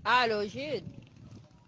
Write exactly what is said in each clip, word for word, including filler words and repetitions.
Alo, Jid.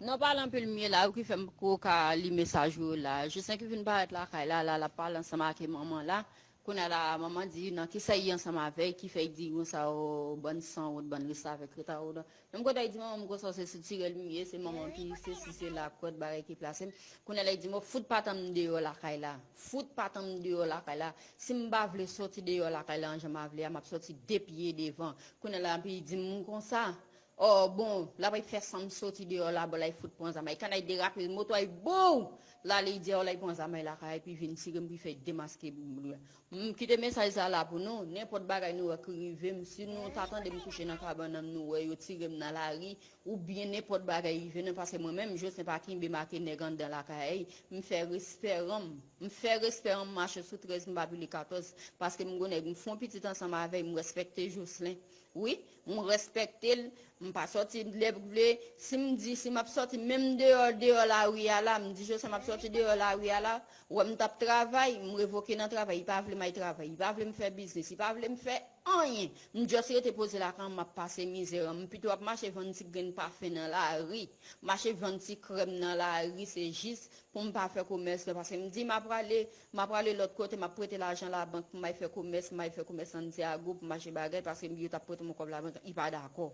Non, pale anpil, m ye la, ou ki fè m ko ka li mesaj ou yo la. Jocelyn ki vin parèt lakay la, la, l ap pale ansanm ak manman la. Kounye a la, manman di, nan ki sa y ansanm avè l, ki fè y di konsa, o, bann sanwont, bann restavèk, reta o, nan. Menm kote y di manman m konsa, se sou tirèl m ye, se manman ki, se si, se lakwèt, bagay ki plase m. Kounye a la, y di m, o, fout patan m deyò lakay la. Fout patan m deyò lakay la. Si m pa vle sòti deyò lakay la, an jan m a vle a, m ap sòti de pye devan. Kounye a la, epi y di m konsa, o, bon, l ap fè san m soti deyò la, bon, la, y fout pran zam. Ay, kanay derape, moto a, y bow! L ale, y di, o, la, y pran zam, ay, lakay, epi vin tire m, pou y fè demaske m. M kite mesaj sa la pou nou, nenpòt bagay nou wè ki rive m, si nou ta tande m kouche nan kabann nan, nou wè yo tire m nan lari, oubyen nenpòt bagay rive nou, paske mwen menm, Jocelyn pa kenbe make nèg anndan lakay, m fè respè an m, m fè respè an m, mache sou trèz, m pa pile katòz, paske m gon nèg, m fè yon pitit ansanm avè l, m respekte Jocelyn. Wi, m respekte l, m pa sòti lè m vle. Si m di, si m ap sòti, menm deyò, deyò lari a la, m di Jocelyn m ap sòti deyò lari a la, ou wè m t ap travay, m revoke nan travay, li pa vle m al travay, li pa vle m fè biznis, li pa vle m fè anyen. M just rete poze lakay an, m ap pase mizè an. M pito ap mache vann ti grenn pafen nan lari, mache vann ti krèm nan lari, se jis pou m pa fè komès la, paske m di m ap prale, m ap prale lòt kote, m ap prete lajan labank pou m al fè komès, m al fè komès Santiago, pou m achte bagay, paske yo t ap prete m yon kòb labank, li pa dakò.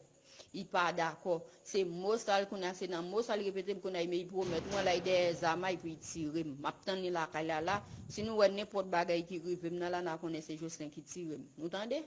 Li pa dakò. Se mo sa l kounye a, se nan mo sa l repete m kounye a, men li pwomèt mwen, l al dèyè zam a, epi l tire m. M ap tann li lakay la la. Si nou wè nenpòt bagay ki rive m nan la, n a konnen se Jocelyn ki tire m. Nou tande?